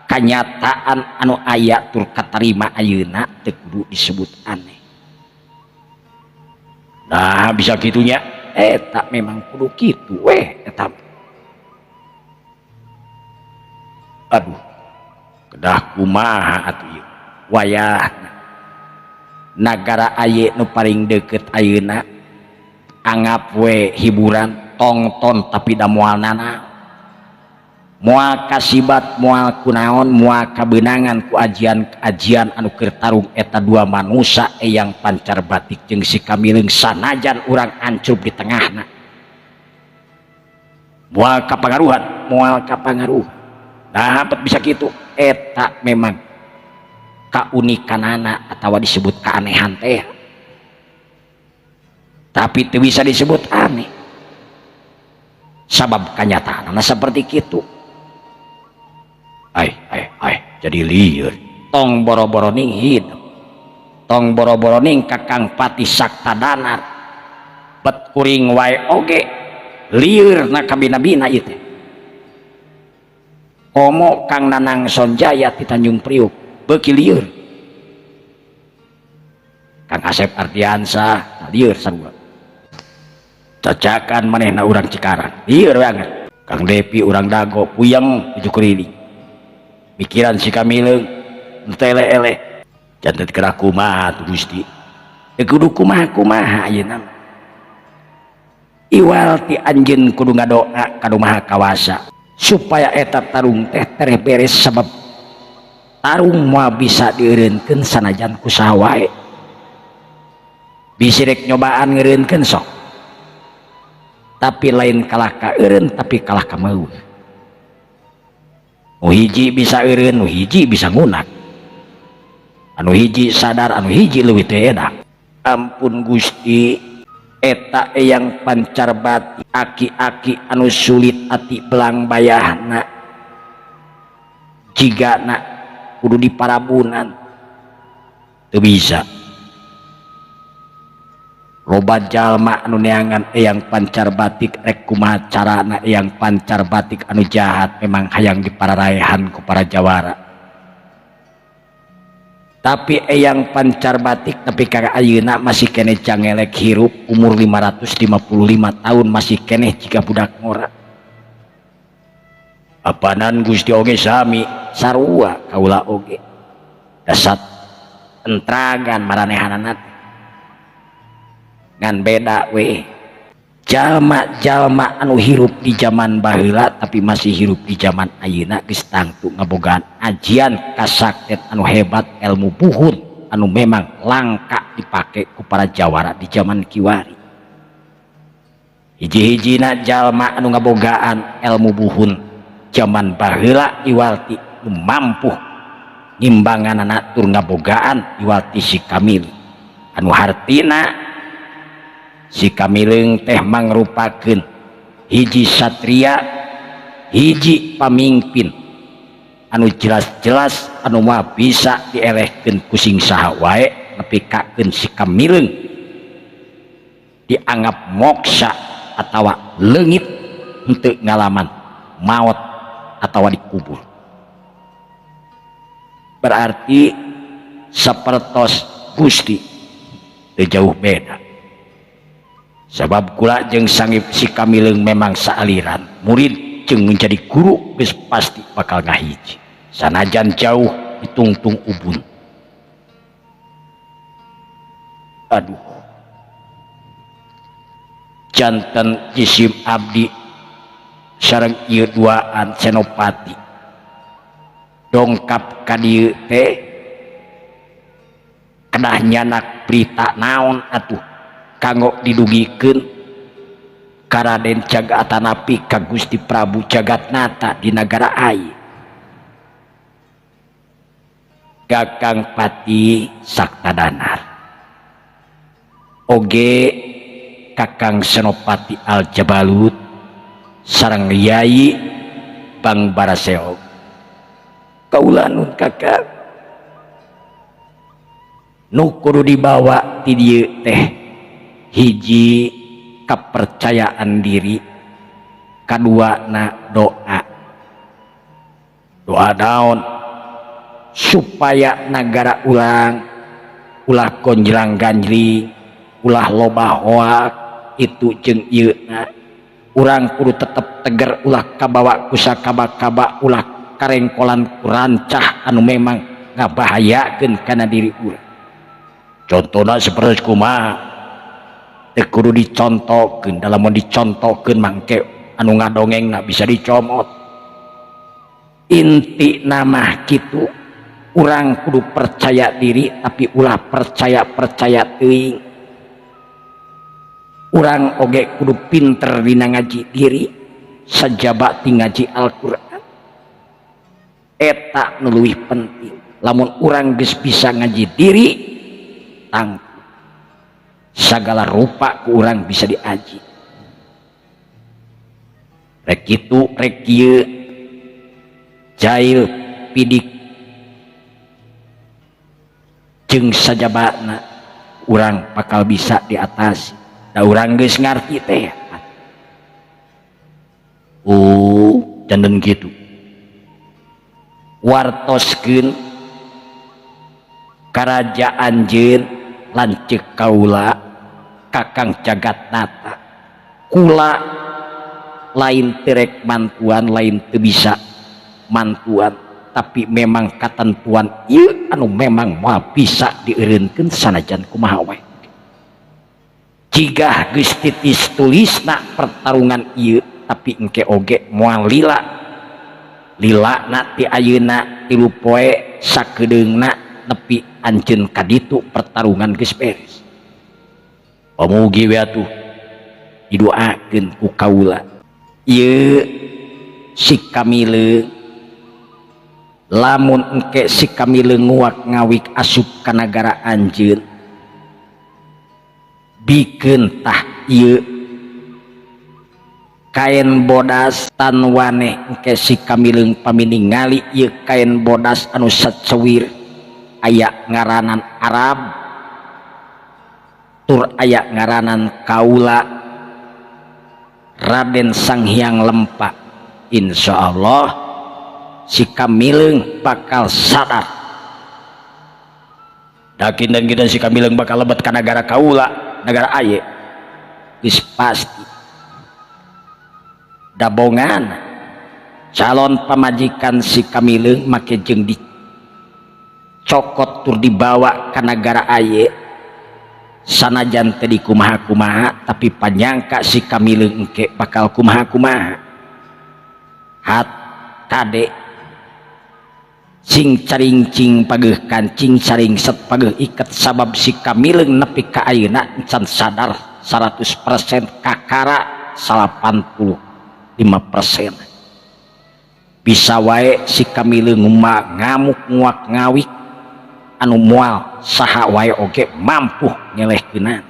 kanyataan anu aya tur katarima ayeuna teu kudu disebut aneh. Nah bisa kitunya eta memang kudu kitu weh eta. Aduh kedah kumaha atuh ieu wayahna nagara aye nu paling deukeut ayeuna anggap we hiburan tongton tapi da moal nanaon, moal kasibat, moal kunaon, moal kabeunangan ku ajian-ajian anu keur tarung eta dua manusa Eyang Pancar Batik jeung si Kamileung sanajan urang ancrub di tengahna. Moal kapangaruhan, moal kapangaruhan. Nah, bet bisa kitu eta memang kaunikanana atawa disebut keanehan teh. Tapi teu bisa disebut aneh. Sabab kanyataanana seperti kitu. Ai ai ai jadi lieur. Tong boro-boro ning hidup. Tong boro-boro ning Kakang Pati Sakta Danar. Bet kuring wae oge lieur na kabina-bina ieu teh. Komo Kang Nanang Sonjaya ti Tanjung Priuk beuki lieur. Kang Asep Ardiansah lieur sarua. Cacakan manehna urang Cikarang lieur banget. Kang Depi urang Dago puyeng tujuh keliling. Mikiran si Kamileung tele-ele. Janten gerak kumaha tuh Gusti. Teu kudu kumaha-kumaha ayeuna. Iwal ti anjeun kudu ngadoa ka Nu Maha Kawasa supaya eta tarung teh tereh beres sabab tarung moal bisa dieureunkeun sanajan ku saha wae. Bisi rek nyobaan ngeureunkeun sok. Tapi lain kalah ka eureun tapi kalah ka meueuh. Nu hiji bisa eureun, nu hiji bisa ngunak. Anu hiji sadar, anu hiji leuwih teu enak. Ampun Gusti, eta Eyang Pancar Batik aki-aki anu sulit ati belang bayahna jigana kudu diparabunan teu bisa. Loba jalma anu neangan Eyang Pancar Batik rek kumaha carana Eyang Pancar Batik anu jahat memang hayang dipararaehan ku para jawara. Tapi Eyang Pancar Batik tapi ka ayeuna masih keneh cangelek hirup umur 555 tahun masih keneh jiga budak ngora. Apanan Gusti oge sami sarua kaula oge. Dasar entragan maranehanana teh. Ngan beda we. Jalma-jalma anu hirup di zaman baheula tapi masih hirup di zaman ayeuna geus tangtu ngabogaan ajian kasakten anu hebat ilmu buhun anu memang langka dipake ku para jawara di zaman kiwari. Hiji-hijina jalma anu ngabogaan ilmu buhun zaman baheula iwalti nu mampu ngimbanganana tur ngabogaan iwalti si Kamileung anu hartina si Kamileung teh mangrupakeun hiji satria, hiji pamimpin anu jelas-jelas anu mah bisa dielehkeun ku sing saha wae nepikakeun si Kamileung dianggap moksa atawa leungit henteu ngalaman maot atawa dikubur. Berarti sapertos Gusti teu jauh beda. Sabab kula jeung sangip si Kamileung memang saaliran murid jeung menjadi guru geus pasti bakal ngahiji sanajan jauh ditungtung ubun. Aduh, janten jisim abdi sareng ieu duaan Senopati dongkap ka dieu teh kedah nyanak berita naon atuh kanggo didugikeun ka Raden Jagatanapi ka Gusti Prabu Jagatnata di nagara Ai. Kakang Pati Saktadanar oge Kakang Senopati Aljabalut sareng Yai Bang Baraseog. Kaula nun kakak nu kudu dibawa ti dieu teh hiji kepercayaan diri, kadua na doa. Doa naon supaya nagara urang ulah gonjlang ganjling, ulah loba hoak itu jeung ieu na. Urang kudu tetep teger, ulah kabawa ku sakaba-kaba, ulah karengkolan kurancah anu memang ngabahayakeun kana diri urang. Contohna seperti kumaha teu kudu dicontohkeun, dalam mun dicontohkeun mangke anu ngadongengna bisa dicomot. Inti nama kitu, urang kudu percaya diri tapi ulah percaya-percaya teuing. Urang oge kudu pinter dina ngaji diri, sajaba ti ngaji Al-Qur'an. Eta nu leuwih penting. Lamun urang geus bisa ngaji diri, tangtu sagala rupa ku urang bisa diaji. Rek kitu rek kieu, jail pidik jeung sajabana urang bakal bisa diatasi. Da urang geus ngarti teh. Oh, janten kitu. Wartoskeun karajaan anjeun lanceuk kaula Kakang Jagatnata. Kula lain terek mantuan, lain teu bisa mantuan, tapi memang katentuan ieu anu memang moal bisa dieureunkeun sanajan kumaha wae. Jigah geus titis tulisna pertarungan ieu, tapi engke oge moal lila. Lilana ti ayeuna 3 poe sakedeungna nepi anjeun kaditu pertarungan geus beres. Pamugi we atuh didoakeun ku kaula. Ieu si Kamileung, lamun engke si Kamileung nguak ngawik asup ka nagara anjeun, bikeun tah ieu kain bodas tanwane. Engke si Kamileung paminingali ieu kain bodas anu sacewir aya ngaranan Arab tur aya ngaranan kaula Raden Sang Hyang Lempa, insyaallah si Kamileung bakal sadar. Dakin dan kita si Kamileung bakal lebet ka nagara kaula, nagara aye, geus pasti. Dabongan calon pamajikan si Kamileung make jeung dicokot tur dibawa ka nagara aye, sanajan teu dikumaha-kumaha tapi panyangka si Kamileung engke bakal kumaha-kumaha. Hat kade sing caringcing pageuh kancing, saring set pageuh iket, sabab si Kamileung nepi ka ayeuna can sadar 100% kakara 85%. Bisa wae si Kamileung ngamuk nguak ngawik anu moal saha wae oge mampu ngelehkeunana.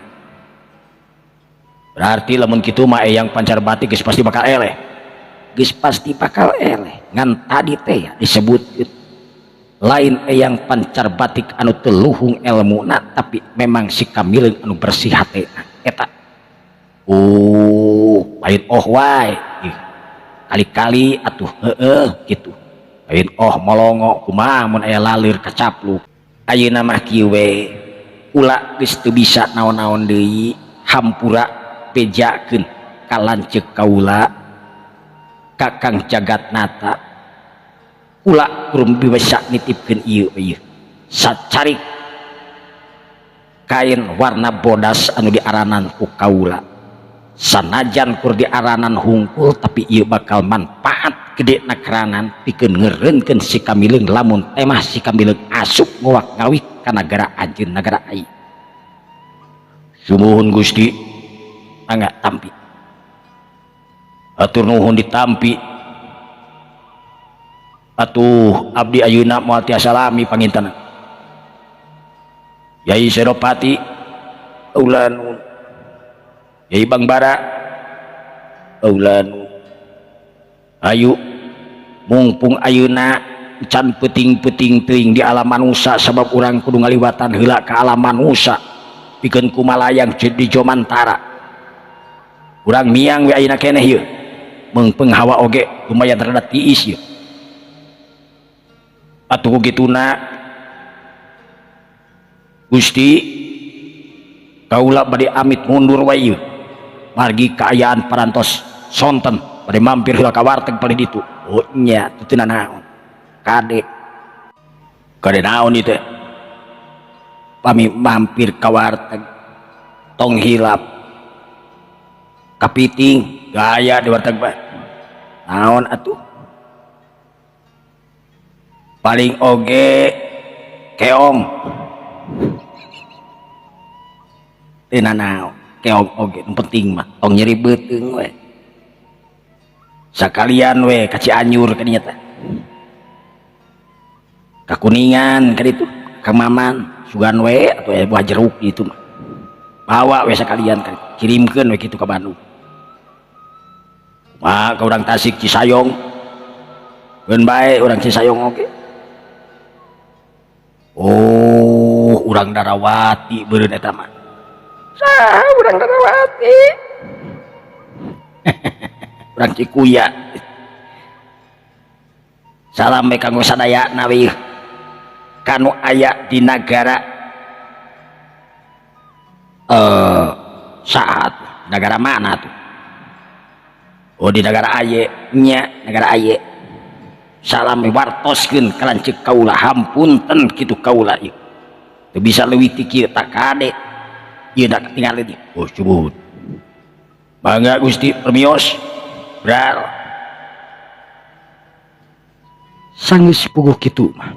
Berarti lamun kitu mah Eyang Pancar Batik geus pasti bakal eleh. Geus pasti bakal eleh. Ngan tadi teh ya disebutkeun lain Eyang Pancar Batik anu teu luhung elmuna, tapi memang si Kamileung anu bersih hatena eta. Oh, lain oh wae. Ih, kali-kali atuh heueuh kitu. Lain oh molongo kumaha mun aya lalir kacapluk. Ayeuna mah kieu we, ulah geus teu bisa naon-naon deui, hampura bejakeun ka lanceuk kaula Kakang Jagatnata. Ulah kurum bisa nitipkeun ieu ieu sacarik kain warna bodas anu diaranan ku kaula. Sanajan kur diaranan hungkul, tapi ieu bakal manfaat gede nakeranan pikeun ngeureunkeun si Kamileung lamun temah si Kamileung asup nguak ngawik ka nagara anjeun, nagara aing. Sumuhun Gusti, mangga tampi. Atur nuhun ditampi. Atuh abdi ayeuna moal tiasa lami pangintana. Yai Senopati kaula nuhun. Yai Bangbara kaula nuhun. Ayu Mungpung ayeuna can peuting-peuting teuing di alam manusa sabab urang kudu ngaliwatan heula ka alam manusa pikeun kumalayang di Jomantara. Urang miang we ayeuna keneh ieu. Meungpeung hawa oge lumayan rada tiis ieu. Atuh kituna Gusti kaula bade amit mundur wae ieu. Margi kaayaan parantos sonten bade mampir heula ka warteg palih ditu. Oh nya teu naon. Kade. Kade naon ieu teh? Pami mampir ka warteg tong hilap kapiting gaya di warteg mah. Naon atuh? Paling oge keong. Teu nanaon keong oge nu penting mah tong nyeri beuteung we. Sakalian we ka Cianjur ka dinya teh. Ka Kuningan ka ditu, ka Maman, sugan we atuh aya buah jeruk ditu mah. Bawa we sakalian ka ditu, kirimkeun we kitu ka Bandung. Kumaha ka urang Tasik Cisayong. Keun bae urang Cisayong oge. Oh, urang Darawati beureun eta mah. Saha urang Darawati? Urang Cikuya. Salam we kanggo sadayana we ieu. Kanu aya di nagara saat nagara mana tuh? Oh, di nagara aye nya, nagara aye. Salam we wartoskeun ka lanceuk kaula, hampunten kitu kaula ieu. Teu bisa leuwih ti kieu tak kade. Ieu da katingali di. Oh, subut. Mangga Gusti permios. Bral. Sanggeus puguh kitu mah.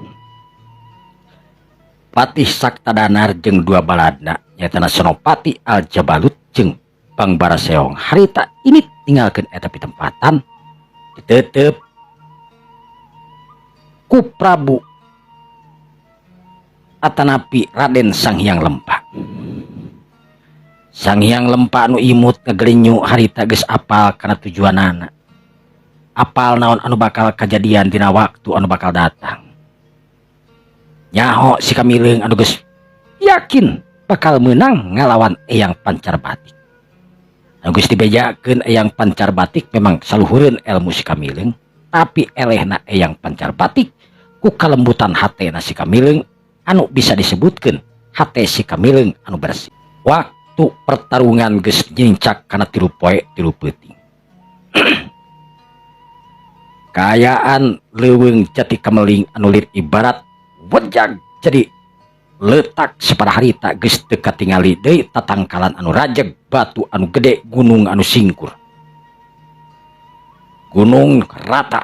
Patih Saktadanar jeung dua baladna nyaeta Senopati Aljabalut jeung Pangbara Seong harita ini tinggalkeun eta pitempatan ditetep ku Prabu Atanapi Raden Sang Hyang Lempa. Sang Hyang Lempa anu imut ngagelinyu harita geus apal kana tujuanana. Apal naon anu bakal kajadian dina waktu anu bakal datang. Nyaho si Kamileung anu geus yakin bakal meunang ngalawan Eyang Pancar Batik. Anu geus dibejakeun Eyang Pancar Batik memang saluhureun ilmu si Kamileung, tapi elehna Eyang Pancar Batik ku kalembutan hatena si Kamileung anu bisa disebutkeun hate si Kamileung anu bersih. Waktu pertarungan geus nyincak kana 3 poe 3 peuting. Kaayaan leuweung jati kameling anu lir ibarat wejag jadi letak sepada harita geus teu katingali deui tatangkalan anu rajeg batu anu gede gunung anu singkur. Gunung rata.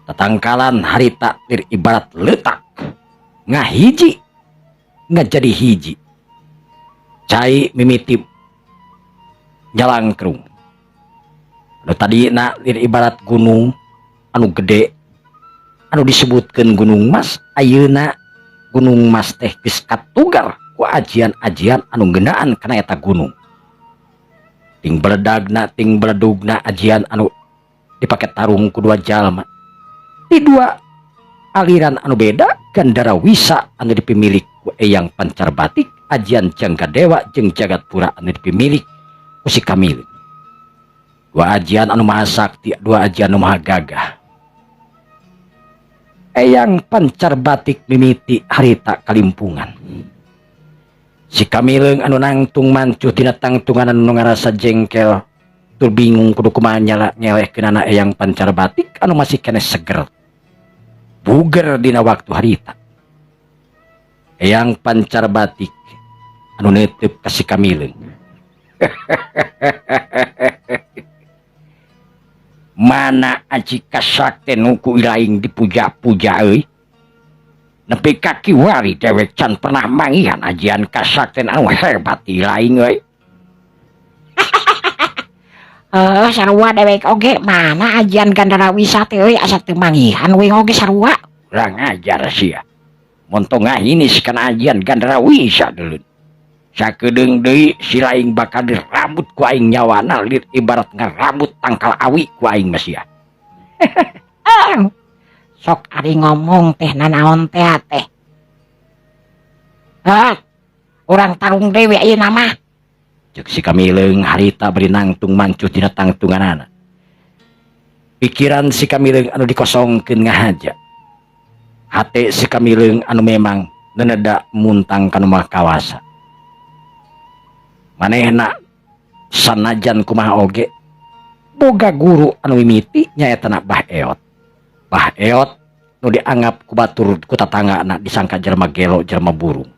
Tatangkalan harita lir ibarat letak ngahiji ngajadi hiji. Cai mimiti nyalangkrung. Anu tadina lir ibarat gunung anu gede anu disebutkeun Gunung Mas, ayeuna Gunung Mas teh geus katugar ku ajian-ajian anu ngeunaan kana eta gunung. Ting beledagna ting beledugna ajian anu dipake tarung ku dua jalma. Di dua aliran anu beda Gandara Wisa anu dipimilik ku Eyang Pancar Batik, ajian Jangga Dewa jeung Jagatpura anu dipimilik ku si Kamileung. Dua ajian anu maha sakti, dua ajian anu maha gagah. Eyang Pancar Batik mimiti harita kalimpungan. Si Kamileung anu nangtung mancuh tina tangtungan anu ngarasa jengkel tur bingung kudu kumaha nyala ngelehkeunana Eyang Pancar Batik anu masih keneh seger buger dina waktu harita. Eyang Pancar Batik anu neuteup ka si Kamileung. Mana aji kasakten nu ku ilaing dipuja-puja euy. Nepi ka kiwari dewek can pernah manggihan ajian kasakten anu hebat ilaing euy. Sarua dewek oge mana ajian Gandara Wisa teh euy asa teu manggihan we oge sarua. Kurang ajar sia. Montong ngahinis kana ajian Gandara Wisa deuleun. Sakedeung deui si laing bakal dirambut ku aing nyawana lir ibarat ngarambut tangkal awi ku aing mah sia. Ah. Sok ari ngomong teh nanaon teh teh. Hah? Urang tarung deui ayeuna mah. Cek si Kamileung harita bari nangtung mancuh tina tangtunganana. Pikiran si Kamileung anu dikosongkeun ngahaja. Hate si Kamileung anu memang neneda muntang kanu maha kawasa. Manehna sanajan kumaha oge boga guru anu mimiti nyaeta na Bah Eot. Bah Eot nu dianggap ku batur ku tatanggana disangka jelema gelo, jelema burung.